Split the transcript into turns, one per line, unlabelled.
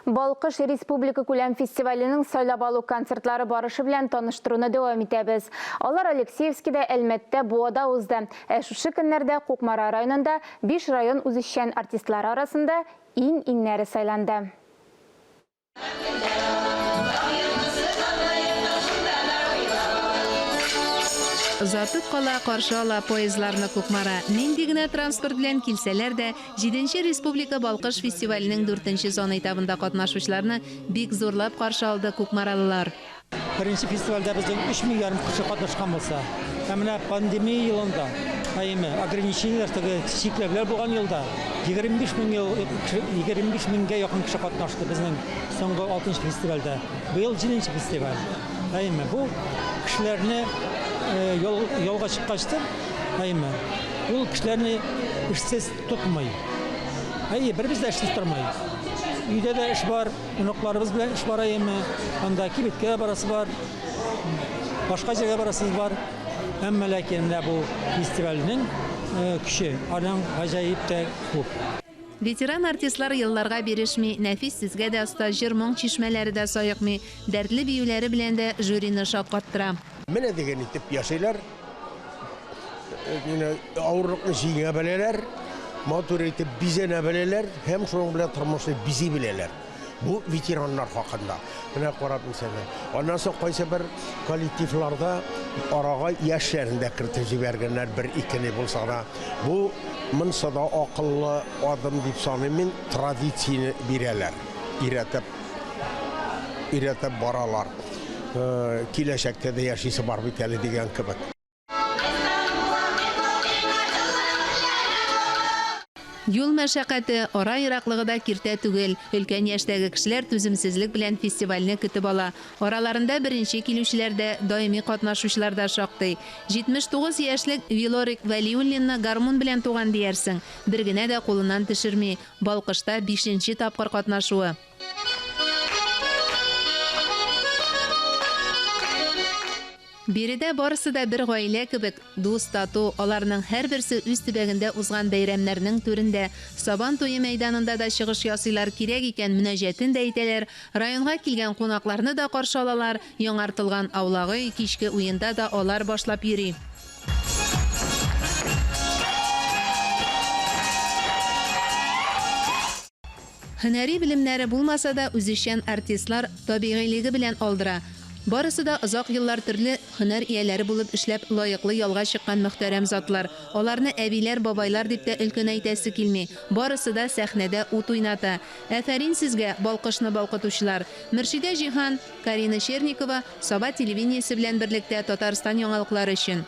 Балкыш республика күләм фестиваленең сайлап алу концертлары барышы белән таныштыруны дәвам итәбез. Алар Алексеевскида, Әлмәттә, Буада узды. Ә шушы көннәрдә Кукмара районында биш район үзешчән артистлары арасында иң-иңнәре сайланды.
Озатып кала, каршы ала поездларны Кукмара. Нинди генә транспорт белән килсәләр дә, Җиденче республика Балкыш фестиваленең дүртенче зона этабында катнашучыларны бик зурлап каршы алды кукмаралылар.
Беренче фестивальдә безнең өч мең ярым кеше катнашкан булса, ә менә пандемия елында, әйеме, ограничениеләр, теге чикләүләр булган елда 25 мең ел, 25 меңгә якын кеше катнашты безнең соңгы алтынчы фестивальдә. Быел җиденче фестиваль. Әйеме, бу кешеләрне ял, ялга чыккачтыр, әйеме, ул кешеләрне эшсез тотмый. Әйе, беребез дә эшсез тормый. Өйдә дә эш бар. Оныкларыбыз белән эш бара име, анда кибеткә барасы бар, башка җиргә барасыбыз бар. Әмма ләкин менә бу фестивальнең көче аның гаҗәеп тә күп.
Ветеран артистлар елларга бирешми, нәфис сүзгә дә оста, җыр-моң чишмәләре дә саекмый, дәртле биюләре белән дә жюрины шаккаттыра.
Менә дигән итеп яшиләр. Менә авырлыкны җиңә беләләр, матур итеп бизәнә беләләр һәм шуның белән тормышны бизи беләләр. Бу ветераннар хакында. Менә карап мисалга. Аннан соң кайсы бер коллективларда арага яшьләрен дә кертеп җибәргәннәр, бер-икене булса да. Бу монсы да акыллы адым дип саныйм мин, традицияне бирәләр, өйрәтеп, өйрәтеп баралар. Киләчәктә дә яшисе бар бит әле дигән кебек.
Юл мәшәкате, ара ераклыгы да киртә түгел. Өлкән яшьтәге кешеләр түземсезлек белән фестивальне көтеп ала. Араларында беренче килүчеләр дә, даими катнашучылар да шактый. 79 яшьлек Вилорик Вәлиуллинны гармун белән туган диярсең. Бер генә дә кулыннан төшерми. Балкышта бишенче тапкыр катнашуы. Биредә барысы да бер гаилә кебек, дус, тату, аларның һәрберсе үз төбәгендә узган бәйрәмнәрнең түрендә, Сабан туе мәйданында да чыгыш ясыйлар, кирәк икән, мөнәҗәтен дә әйтәләр, районга килгән кунакларны да каршы алалар, яңартылган аулак өй, кичке уенда да алар башлап йөри. Һөнәри белемнәре булмаса да, үзешчән артистлар табигыйлеге белән алдыра. Барысы да озак еллар төрле һөнәр ияләре булып эшләп лаеклы ялга чыккан мөхтәрәм затлар. Аларны әбиләр, бабайлар дип тә өлкәнәйтәсе килми. Барысы да сәхнәдә ут уйната. Афәрин сезгә, балкышны балкытучылар! Мөршидә Җиһан, Карина Черникова, Саба телевидениесе белән берлектә Татарстан яңалыклары өчен.